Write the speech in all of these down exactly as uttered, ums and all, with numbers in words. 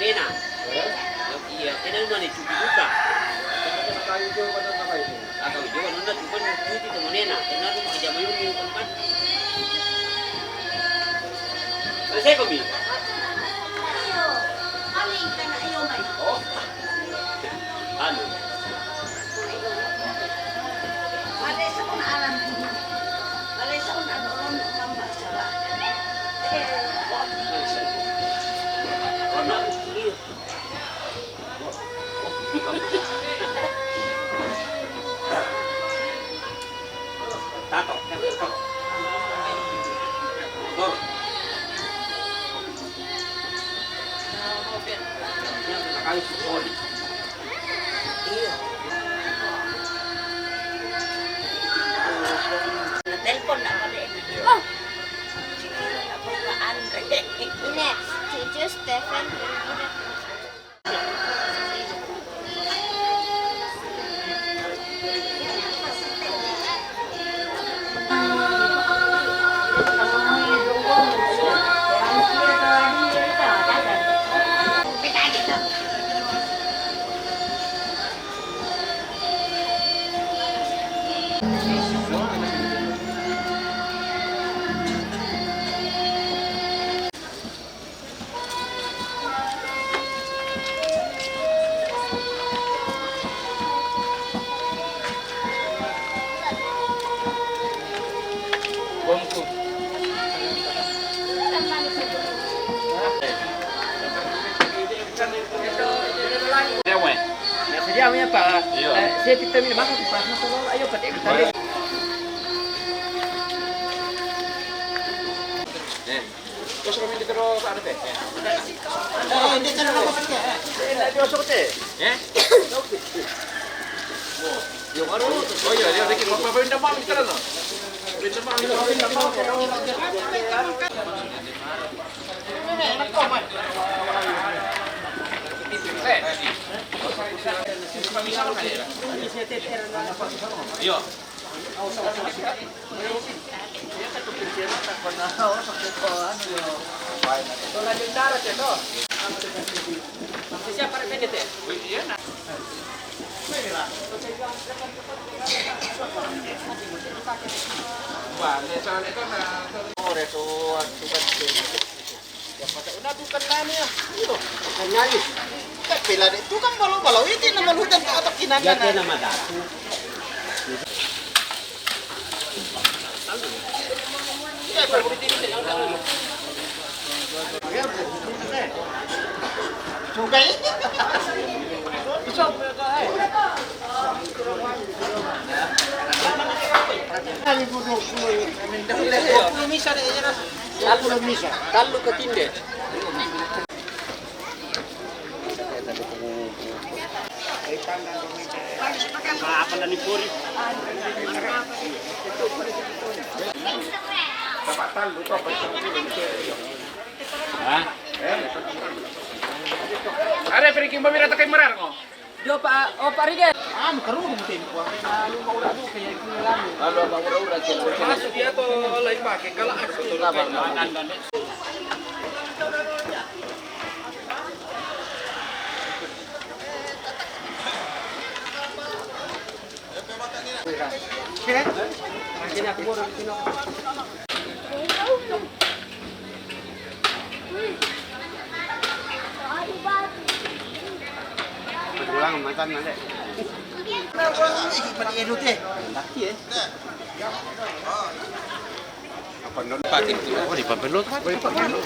Ena. Iya, kena lu nane cuti buka. Kau jua nunda tu kan cuti tu nena. Kena tu pakai jama yumi kan. Selesai kau mi? Oh. Anu. Telepon nak balik. Oh. Ines, cucu Stefan. Dia, weh. Ya, sedia punya, Pak. Iya. Eh, saya kita minum apa, Pak? Ayo, Pak, kita. Eh. Terus kami ditaruh ke anu teh. Oh, dia taruh ke sini. Eh? Yo, baru. Oh iya, dia lagi papa pindah mak kita lah. Pindah mak kita, pindah mak. Iya. Ore to, atu kan. Ya, pada una bukan nani ya. Itu, bukan nani. Tapi lah, itu kan balau-balau itu nama hutan ke atas kinan. Ya, kanan. Nama datu. Ya, baru di sini. Juga ini. Bisa. Kali dua puluh. Dua puluh misa. Dua puluh misa. Tallu katinde. Apa dan dipuri? Hah? Are pergi mbak Mira takai merar ko. Yo, Pak, oh, Pak Rige. Anu, karu mo tempo. Anu, maura du kaya kini lami. Anu, maura-ura kaya. Masuk dia to, lain pakai. Kalau aku itu apa? Pulang makan nanti. Lagi pada edut eh. Lagi eh. Apa non? Oh, di Pampello. Di Pampello.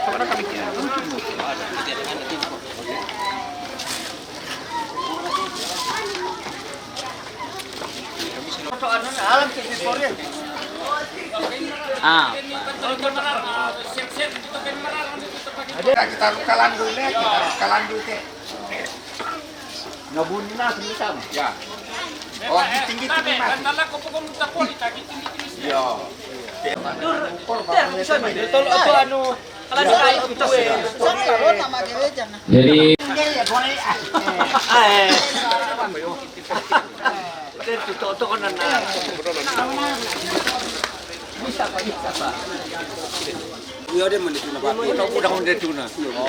Mana kami kira? Ah. Kita, kita kalandu, kita kalandu. Ngabun na sini tam. Ya. Oh, tinggi-tinggi mas. Iya. Tur, tur, bisa mi. Tol, apa anu, kalau ada air itu, eh. Jadi, bisa, Pak, bisa, Pak. Iya, dia mandi tuna, Pak. Iya, iya, iya. Udah, udah tuna. Iya.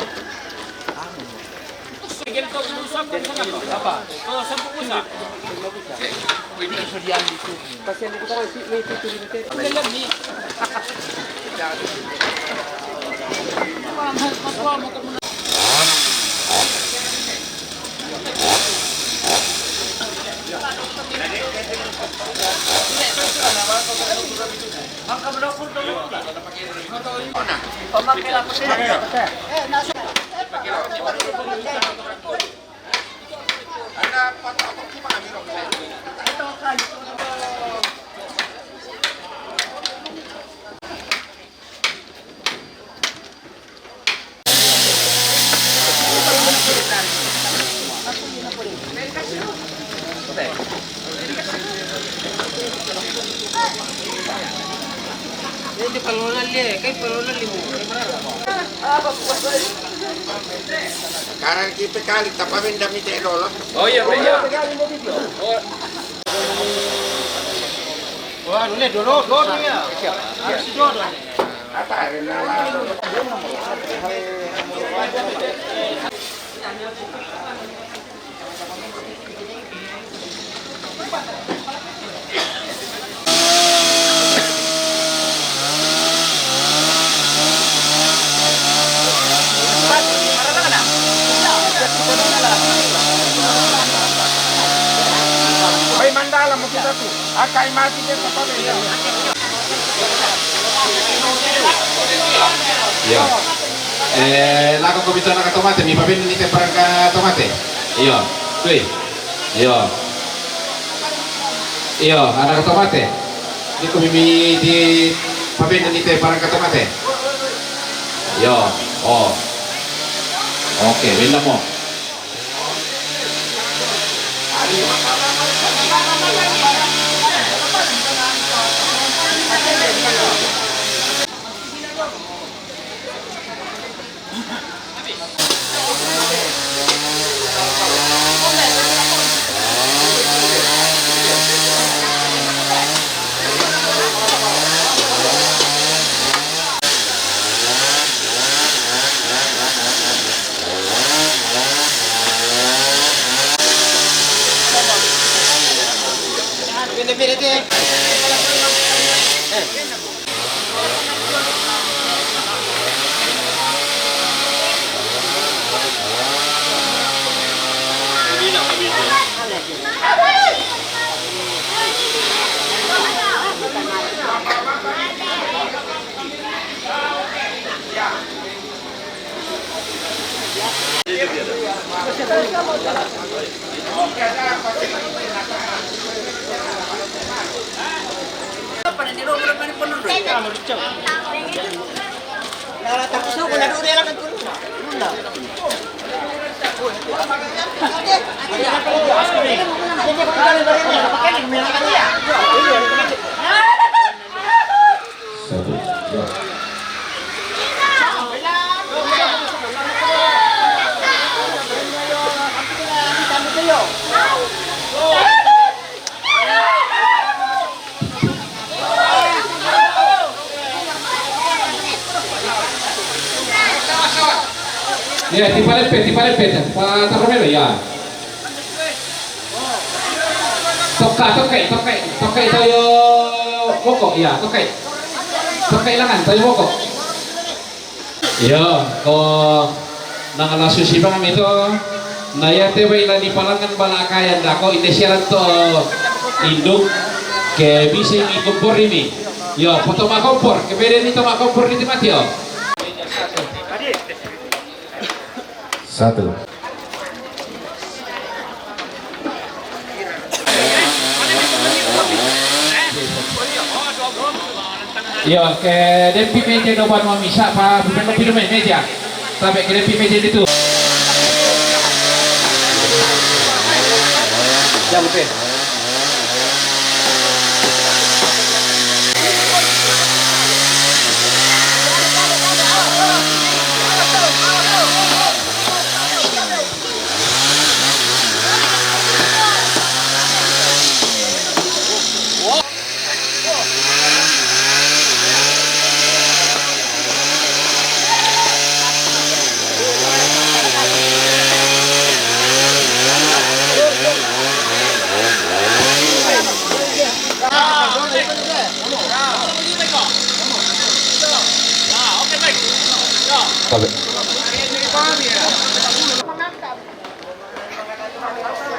Kasihan itu kan, si, itu, itu, itu. Sekarang kita kali, tapa benda mite dolo. Oh iya, iya. Oh. Wah, dulu, dulu, dulu ya. Harus dulu. Pai mandala mo kita tu. Akai mati de papa de. Iya. Eh, lako ko bito naka tomate, mi paben ni te barang ka tomate. Iya. Tui. Iya. Iya, anak tomate. Ni ko mi di paben ni te barang ka tomate. Iya. Oh. Oke, benda mo. Satu, dua. Ya, ti palepe, ti palepe, pa ta Romero, ya. Toka, tokai, tokai, tokai toyo boko, ya, tokai. Tokai langan toyo boko. Iyo, ko nangalasu si bang mito, na iya te bai la ni palangan bala akayan dako, ite siaran to induk, ke bisa mi kompor ini. Iyo, poto ma kompor, ke bede ni to ma kompor ni ti mati, iyo. Satu. Iyo, ke dempi meja do ban mamisa, pa bukan lebih do meja. Sampai ke dempi meja itu. Jam pe.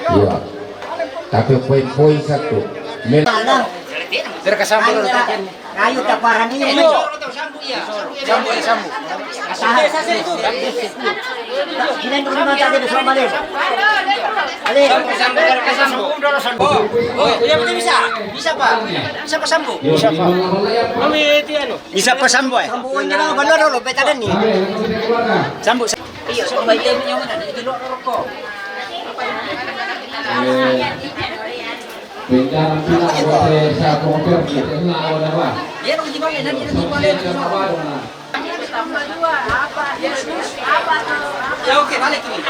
Iya. Tapi poin-poin satu. Mel- Terkesan. Ayo, taparan ini. Sambu, sambu. Kira dulu mata dia sudah balik. Ale. Oh, oh, iya, betul, bisa. Bisa, Pak. Bisa, Pak, sambu. Bisa, Pak. Kami itu, anu. Bisa, Pak, sambu, eh? Sambu, ini lah, benar dulu, beta dan ni. Sambu. Iya, sambu, itu yang mana? Di luar rokok. Bencana pula, buat saya, saya kompor, kita kena awal apa? Dia dong di balik, nanti di balik. Ya, oke, balik ini.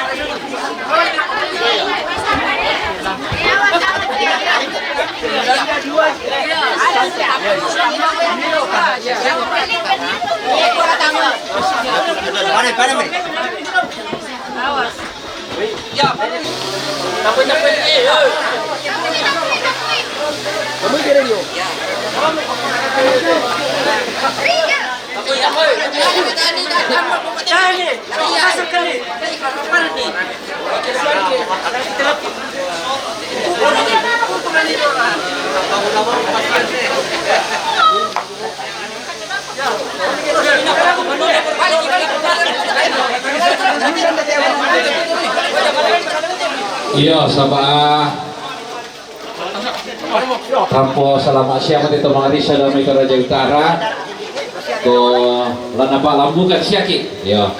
Pare, pare, pare. Iya, saba. Tampo salama' siang mate to mangarisa dame Toraja Utara. Ko lana pa lambukan siaki. Iya.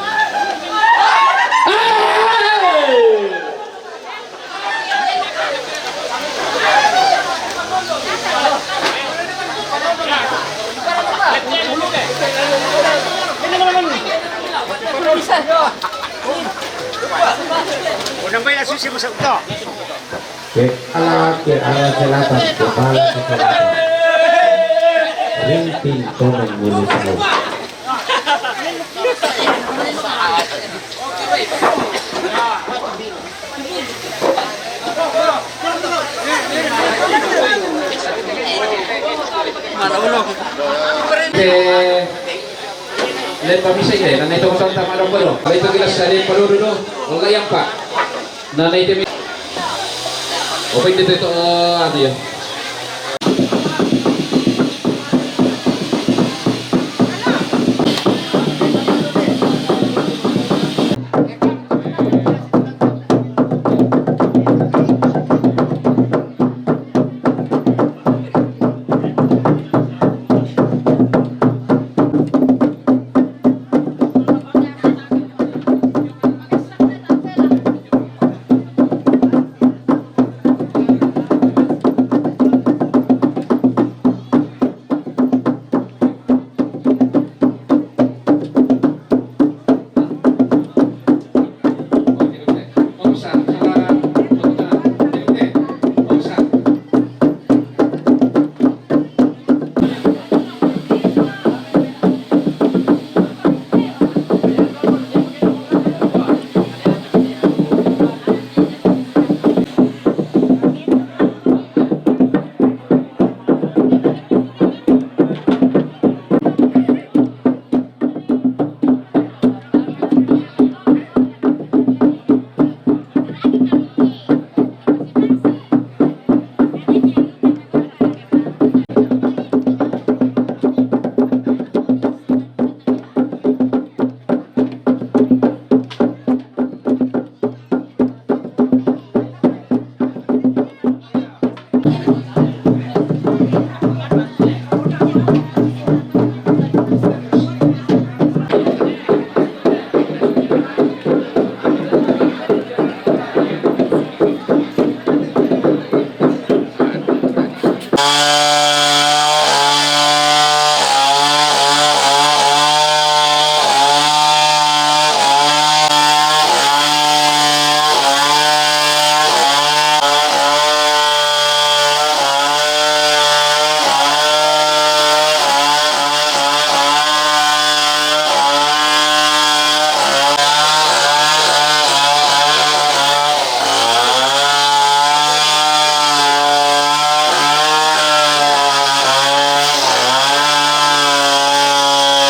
Unang bay' susi mo sa uto. Ke ala, ke ala selatan, ke ala selatan. Rinting Tomeng Bulu Semu. Te, le pamisa ide, nanai to kota tama do pado. Baik to kita sekalian pado dulu. Oke, yang Pak. Nanai te mi. Opa ide te to, anu ya.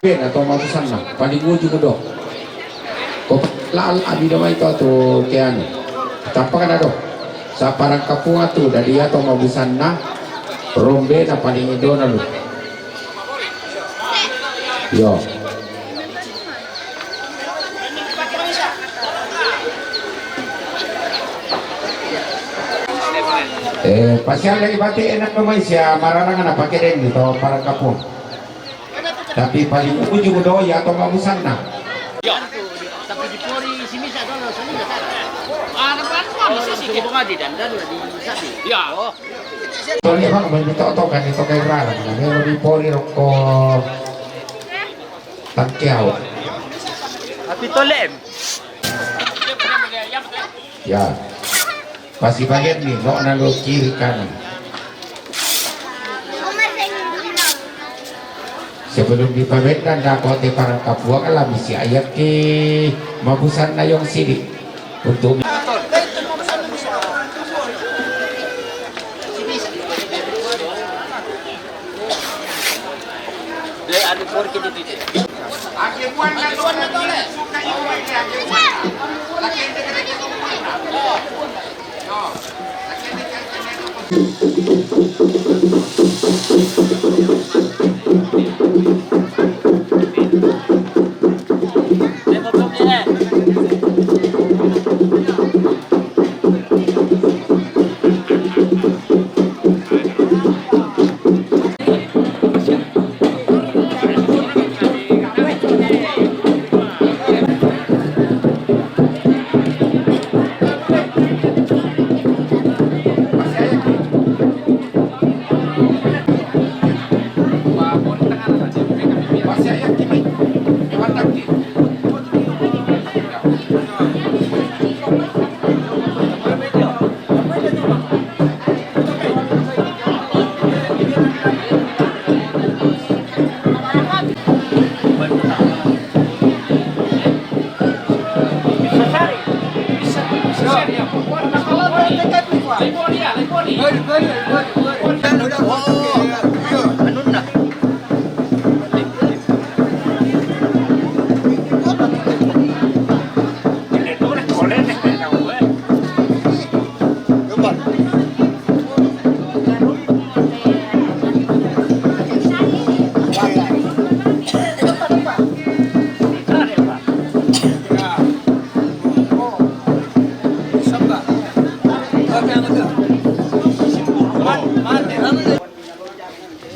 Bena to matusanna, paling ujung do. Lal abi do mai to tu kian. Tappa kana do. Saparang kapunga tu dadi iya to mabusanna. Rombe na paling indo na lu. Yo. Eh, pasian lagi bati enak do mai sia mararang na pake den to parang kapung. Tapi paling ujung do ya to mabusanna. Tapi di pori si misa dolo sini na tara. Ah, na pala ko si si. Ko di dan dan di sabi. Ya. Oh. Tole bang, main di toto kan itu kayak rara. Ini lo di pori rokok tangkiau. Tapi tolem. Ya. Pasi bagian ni, no na lo kiri kanan. Sebelum dipabendan dako te parang kapuang lah misi ayat ke mabusan nayong sidi untuk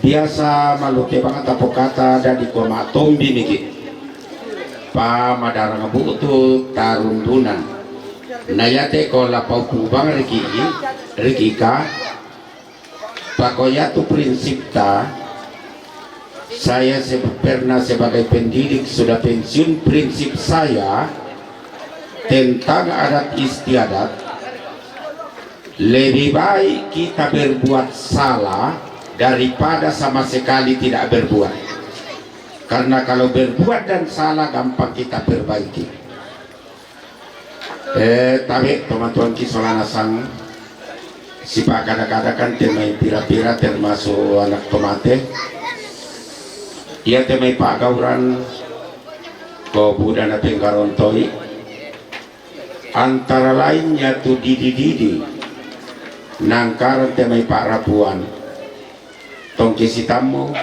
Biasa malute bang tapokata dadi ko matombi miki. Pa madarang butu tarundunan. Na yate ko lapau pubang riki, rikika. Pako yatu prinsipta. Saya se-, pernah sebagai pendidik sudah pensiun, prinsip saya tentang adat istiadat, lebih baik kita berbuat salah daripada sama sekali tidak berbuat. Karena kalau berbuat dan salah gampang kita perbaiki. Eh, tabe tomatuangki sola nasang sipakada-kadakan te mai pira-pira termasuk anak tomate. Ia te mai pagauran ko buda na penggarontoi. Antara lainnya tu didi-didi nangkaran te mai pa'rapuan. Tongki sitammu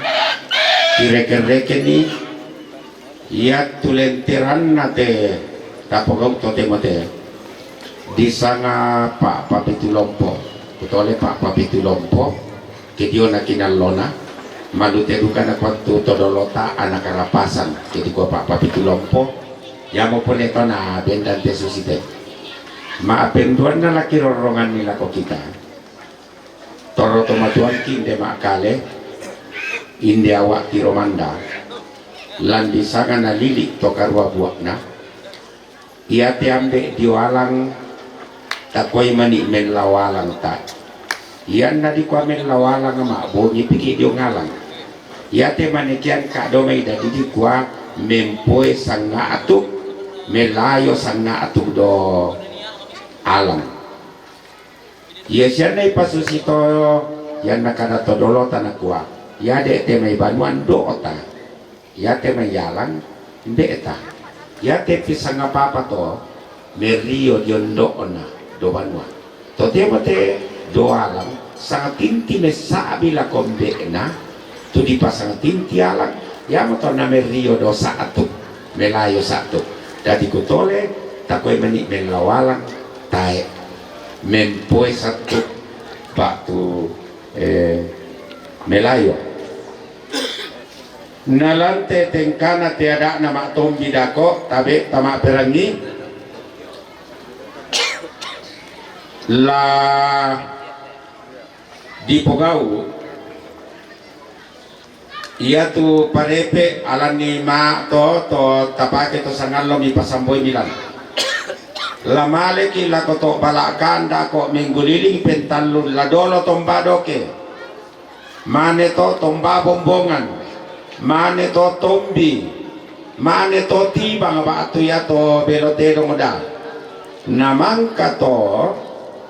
kireke-rekeni. Ia tu lenteranna te tapogau to te mate. Disanga pa papitu lompo. Kutole pa papitu lompo. Ke dio na kinallona, malute duka na kuattu to dolota anak karapasan, jadi kua pa papitu lompo, yamo pole tona bendan te susite. Ma penduanna laki roronganni lako kita. Toro tomatuangki inde makkale, inde awak tiro manda, landi sanga nalili to karua buakna. Iate ambe dio alang, takoi mani mellau alang ta. Ianna dikua mellau alang ma bongi piki dio ngalang. Iate manekian ka do mai dadi dikua mempoe sangatu, melayo sangatu do alang. Ia sianna ipasusito, ianna kada to dolota nakua, ia de te mai banuan do'ta, ia te mai yalang mbe'ta. Iate pisangapapa to, merio diondo'na do banua. Totemo te doalang, sangatinti messa'bi lako mbe'na, tu dipasangatinti alang, iamoto namerio do sa'tu, melayo sa'tu. Dadi kutole, takoe meni mellawalang, tae, mempoe sa'tu, ba'tu, eh, melayo. Nalante tengkana te ada'na ma'tombi dako, tabe' tama'perangi, la dipogau iatu parepe' alanni ma to, to tapake to sangallo mi pasamboi milan. La maleki lako to bala'kan dako mengguliling pentallun la dolo tombadoke. Mane to tomba bombongan, mane to tombi, mane to tibang ba'tu iato belo tedong da. Namangka to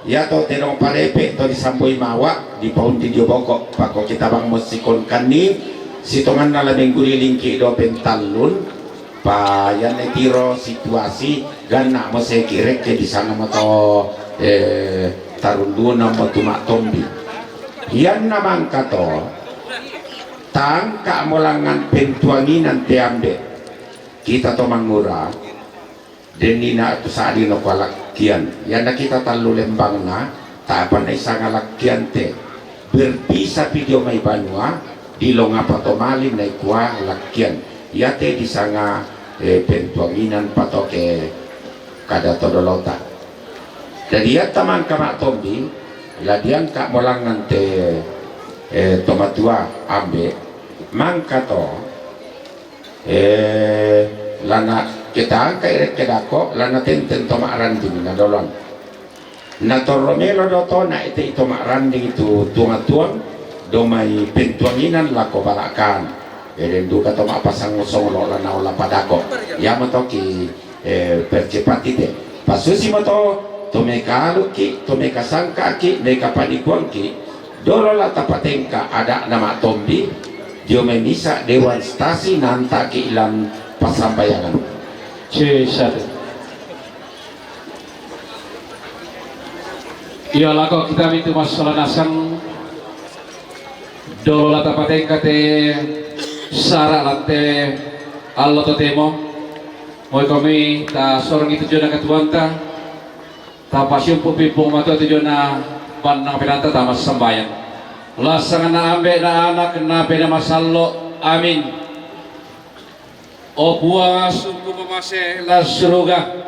iato tedong parepe' to disamboi mawa, dipaundi dio boko, pako kitabang mosikon kanni, sitonganna la mengguliling ki do pentallun, pa ianne tiro situasi, ganna moseki rekke disanga moto, eh, tarunduna motu ma'tombi. Ianna mangka to, tangka molangngan pentuanginan te ambe'. Kita to mangura, denni na tu sadi no kua lakkian. Ianna kita tallu lembangna, ta'pa naisanga lakkian te. Berpisah pi dio mai banua, dilongapa to mali naikua lakkian. Iate disanga, eh, pentuanginan patoke kada to dolota. Jadi iatta mangka ma'tombi, la diangka molangngan te, eh, tomatua ambe', mangka to, eh, lana kita angka irekke dako, lana tenten to ma'randing na dolon. Na torro melo do to na ite ito ma'randing tu tuang-tuang, do mai pentuanginan lako bala'kan. Eden duka to ma'pasang songlo lana ola padako. Iamo toki eh, percepati te. Passusi mo to, to mekaluki, to mekasangkaki, mekapanikuangki, dolo la tapatengka ada'na ma'tombi, dio mai misa Dewan Stasi nantaki ilan passambayangan. Cesate. Ia lako kita mitu massola nasang, dolo la tapatengka te sara lante allo totemo, moi komi ta sorong itu jona katuanta, ta pasiumpu pimpung matua tu jona bannang penanta ta massambayang. Lassangana ambe' na anak na pena masallo. Amin. O Puang, sungguh mamase la suruga.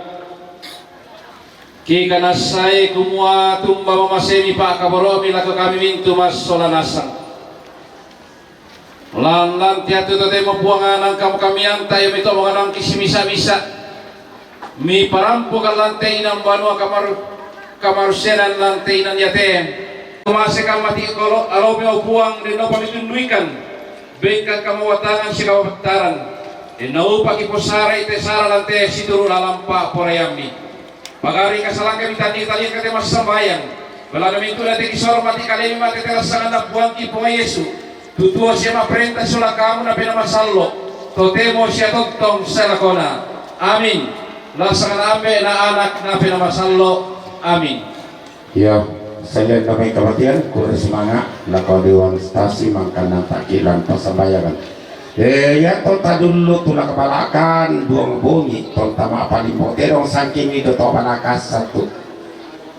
Kikanassai kumua tumba mamasemi pa'kaboro'mi lako kami mintu massola nasang. Lanlan tiatu totemo Puang anang kamu kami anta, iyo mito menganangki simisa-misa. Mi parampukan lante inang banua kamar-, kamarussenan lante inang yate. Kumase kammati kolo alomi o Puang, denno pamitunduikan. Bengkan kamu watangan sikawattaran. Denno upaki posarai te sara lante situru lalampa porayammi. Pagari kasalangka mitani talian kate massambayang. Belana mintu nate kisoro mati kalemi mate telassangan na Puangki Puang Yesu. Tutuo sia maperenta sola kamu na pena masallo. Totemo sia tontong selakona. Amin. Lassangana ambe' na anak na pena masallo. Amin. Iya, selain damai kematian, kurre sumanga' lako Dewan Stasi mangkanna takilan passambayangan. Eh, iya to tadullu tu nakapalakan duang bongi, tonta ma'palimbo tedong sangking ido to panakas satu.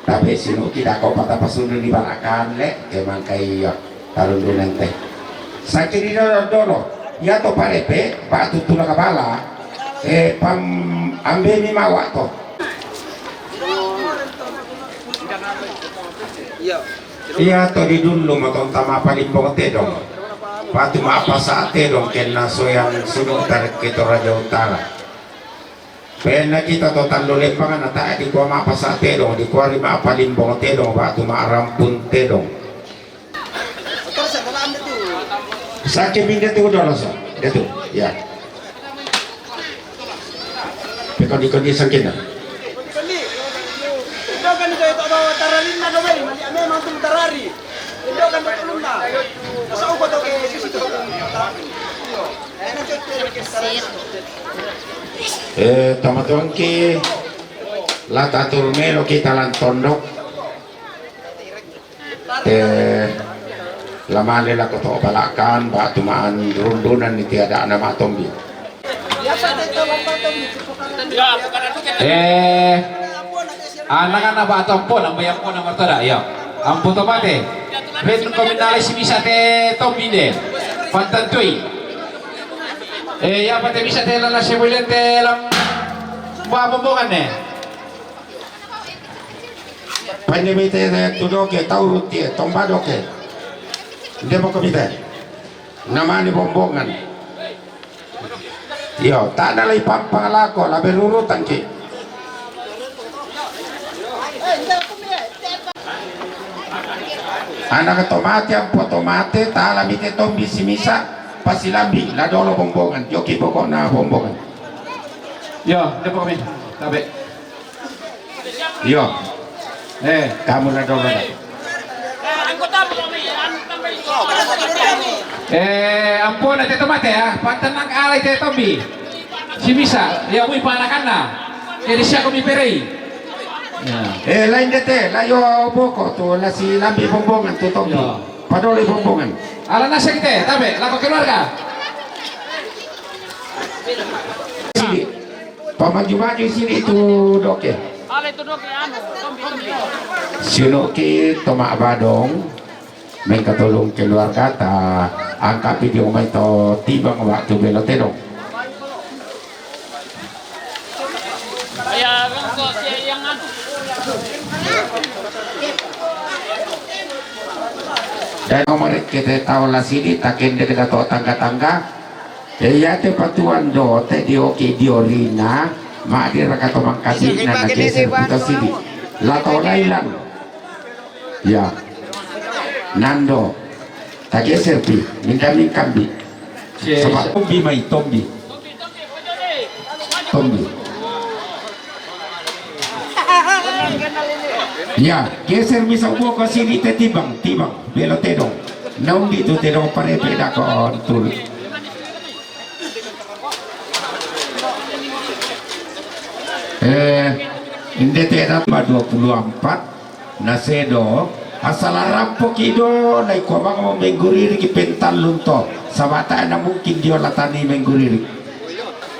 Tapi sinuki dako pata pasundu di balakan le, ke mangkai iya. Tarundunan te. Sakki di dolo-dolo, iya to parepe, batu tula kabala, eh, pam-, ambe mi mawa to. Iya to di dulu matonta ma'palimbong tedong. Batu ma'pasa tedong kenna soyang sunu tarekke to Raja Utara. Penna kita to tallo leppangan na tae dikua ma'pasa tedong, dikua ri ma'palimbong tedong, batu ma'rampun tedong. Sakit pindah tu udah rasa. Dia tu. Ya. Pekon-ikon di sangkina. Eh, tomatuangki, la tatur melo kita lan tondok. Eh, la male lako to balakan, batu maan rundunan ni tiada nama tombi. Eh, anak-anak batu ampo, ambo ampo nama toda, ya. Ampo to mate. Ben kominale si bisa te tombi de. Pantantui. Eh, ya pate bisa te lana sebulan te lam. Ba bombongan ne. Pande mite tu doke, tau ruti, tomba doke. Dia mau kemite. Namani bombongan. Iyo, tana lai pampang lako, la berurutan ki. Anak tomate, ampo tomate, tala mite tombi si misa, pasilambi, la dolo bombongan, joki pokokna bombongan. Yo, depo kami, tabe. Iyo. Eh, kamu na dolo da. Eh, ampona te tomate ya, pantanang alai te tombi. Si bisa, ya mui panakanna. Jadi siako mi perei. Ya. Eh, lain de te, la yo boko tu, la si lambi bombongan tu tombi. Yo. Padoli bombongan. Ala nasa kita, tabe, lako keluarga. Sini. Pamaju-maju sini tu doke. Sinuki tomak badong, mengkatulung keluarga ta, angka video mai to tibang waktu belo tedong. Dan nomor kita tahu lah sini, tak kende kita tahu tangga-tangga. E, iate patuan do te dioki diorina, ma'di raka to mangkabi'na na geser pi to sidi. La to lailan. Ya. Nando. Ta geser pi, mingka-mingkambi. Sabab tombi mai, tombi. Tombi. Ya, geser misa ubo ko sini te tibang, tibang, belo tedong. Naung di tu tedong parepe dako tul. Eh, inde tena ma dua puluh empat, na sedo, asal rampo kido, lai ko bang mo mengguriri ki pental lunto, sabata na mungkin dio latani mengguriri.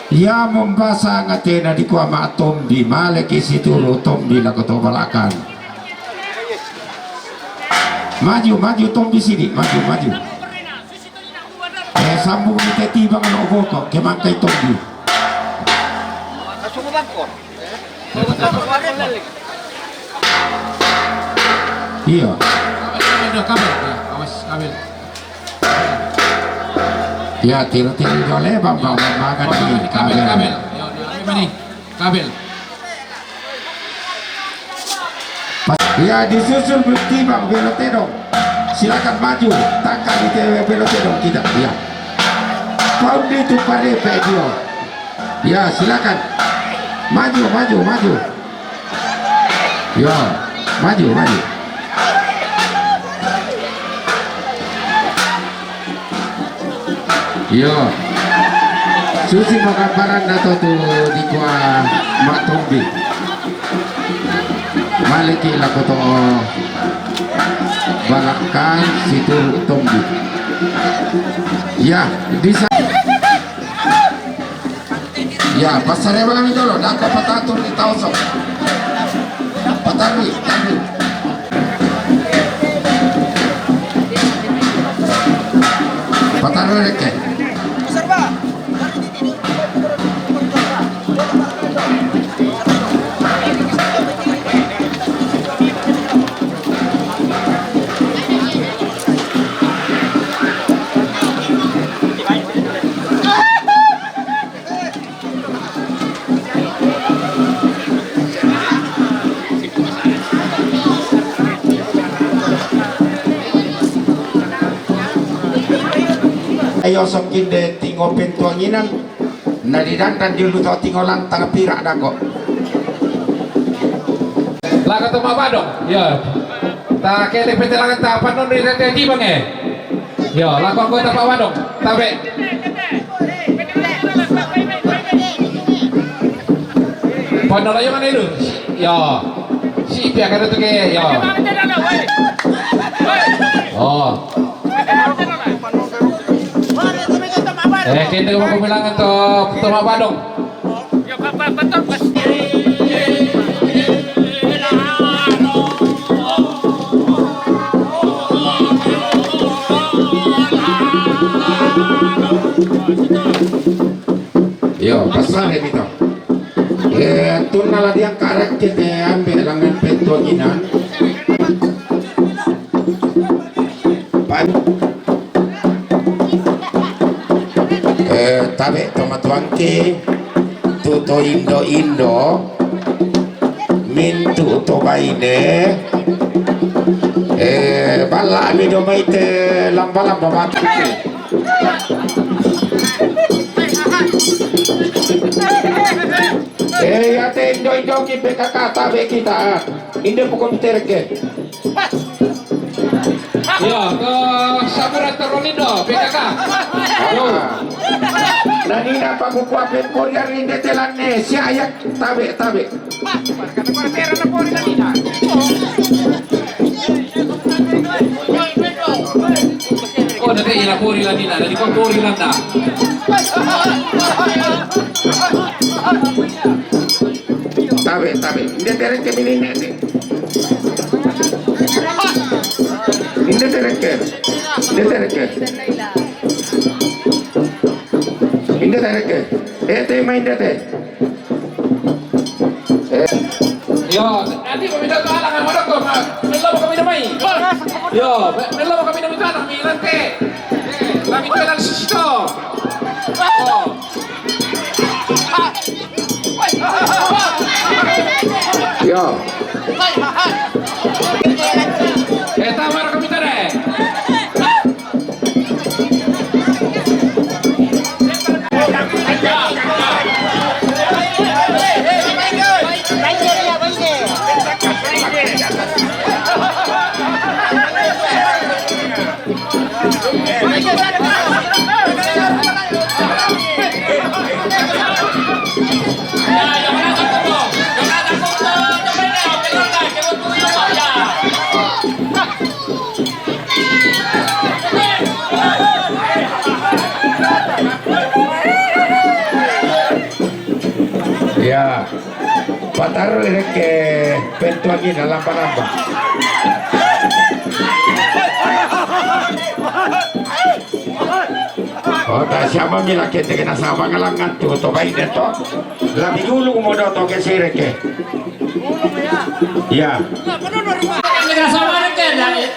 Ia mombasa ngatena di kua ma tombi, maleki situru tombi lako to balakan. Maju, maju tombi sini, maju, maju. Eh, sambung ni teti bang no boko, kemangkai tombi. Iya. Kabel, kabel, ya, awas, kabel. Ya, tiro-tiro jole, bang, bang, bang, makan. Oh, ini kabel, kabel. Kabel. Ya, ya, ini kabel. Ya, disusul bertimbang belotedong. Silakan maju, tangkap di T W belotedong kita. Ya. Kau di tu pare pe dio. Ya, silakan. Maju, maju, maju. Ya, maju, maju. Iyo. Susi makaparan dato tu di kua ma tombi. Maliki lako to balakan situru tombi. Ya, bisa. Ya, pasare bang dolo, naka patatur di tauso. Patabi, tabi. Pataru reke. Ayo songkin de tingo pentuanginan. Na didandan di luto tingo lantang pirak dako. Lako to mabadong. Ya. Ta kele petelangan ta panon di tete tibang eh. Yo, lako anggota Pak Wadong, tabe. Pano la yo mane lu. Yo. Si pia kada tu ke yo. Oh. Eh, kente ko bilangan to, to mabadong. Yo, pasare mita. Eh, tunna la diang karak kete ambe langan peto ginan. Pan. Eh, tabe to matuangke, tu to indo-indo, mintu to baine, eh, balla mi do mai te lamba-lamba matu. Eh, ya te indo-indo ki P K K tabe kita. Inde pukul terke. Yo, ke Samura Teronindo, P K K. Yo. Nani na paku kuape koriar inde telanne, si ayak tabe, tabe. Oh, nanti ya lapori la nina, nanti kau pori landa. Tabe, tabe. Inde tereke minine. Inde tereke. Inde tereke. Inde tereke. Eh, te mai inde te. Eh. Yo, nanti kami dah kalah kan, mana kau, Mak? Belum kami dah main. Yo, belum kami dah main, kami nanti. Eh, kami tu dalam situ. Oh. Yo. Eh, tamar kami tadi. Ya. Patarru reke pentuangi na lamba-lamba. Oh, ta siapa mi lake teke na saba ngalangan tu to baine to. Labi dulu mo do to ke sireke. Ya. Teke na saba reke dai.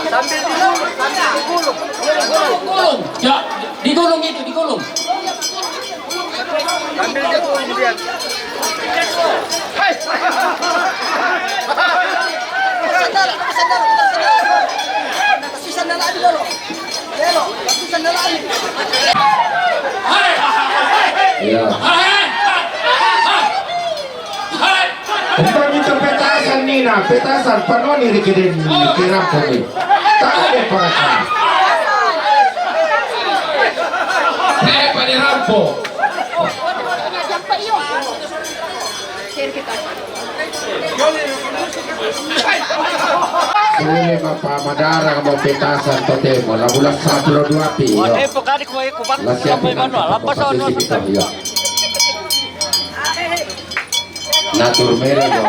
Sambil digulung, sambil digulung. Gulung. Ya, digulung itu, digulung. Sambil digulung dia. Hai. Sandal, sandal, sandal. Kasih sandal lagi dulu. Lelo, kasih sandal lagi. Iya. Umpa mito petasan nina, petasan panoni rikiden kirampo ni. Tahu deh pangasa. Eh, pada rampo. Sule mapa madara mo petasan totemo, la bulan satu lo dua pi, yo. La siapa nanti kita, yo. Natur mele, yo.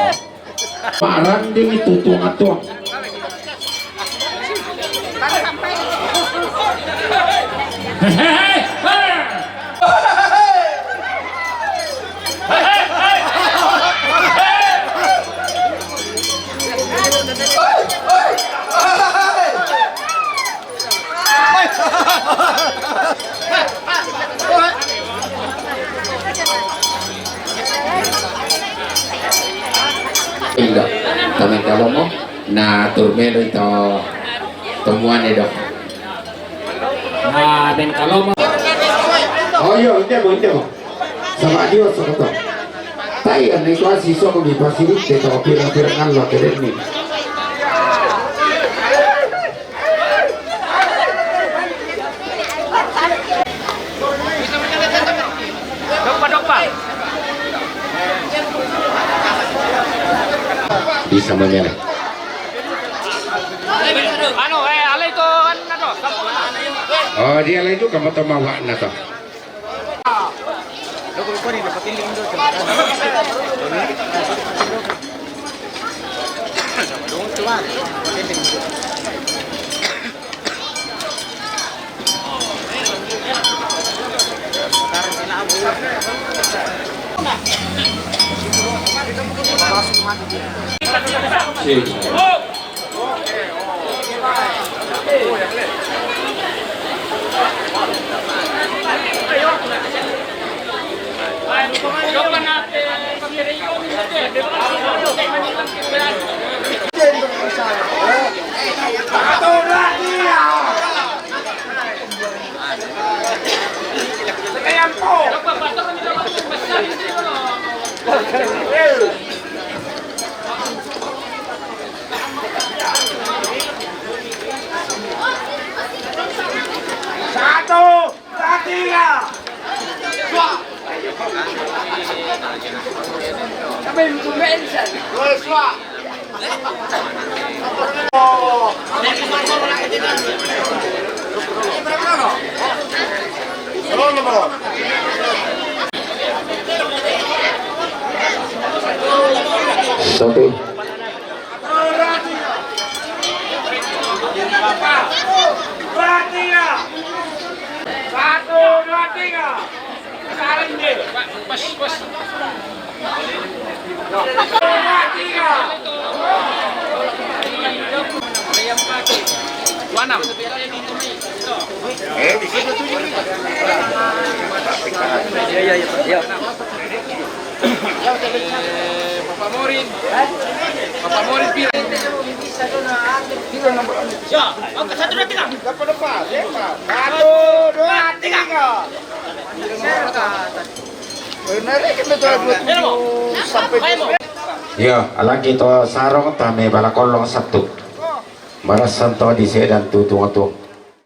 Maranding itu tuang-tuang. Indo, tamen kalomo, na turmelo ito tomuane do. Na ben kalomo. Oh, iyo, inde mo, inde mo. Sama Dios, sama to. Tai, ane ko asi so ko mi pasirite to, pirang-pirang lo keren ni. Dokpa, dokpa. Bisa memilih. Anu, eh, alai tu, anu tu. Oh, dia alai tu kamu tu mawa na tu. Satu, dua, tiga. Sampai lucu mention. Wes, wah. Satu. Satu, dua, tiga. Saling deh. Pas, pas. Dua, tiga. Dua enam. Eh, bisa dua tujuh nih. Iya, iya, iya. Iya. Eh, Papa Morin. Papa Morin pira? Ya, angkat satu, dua, tiga. Dapat lepas, ya, Pak. Satu, dua, tiga. Benar, ya, kita jual dua tujuh sampai. Ayo, mo. Iya, alaki to sarong tame bala kolong satu. Marasan to di sedan tutung-tung.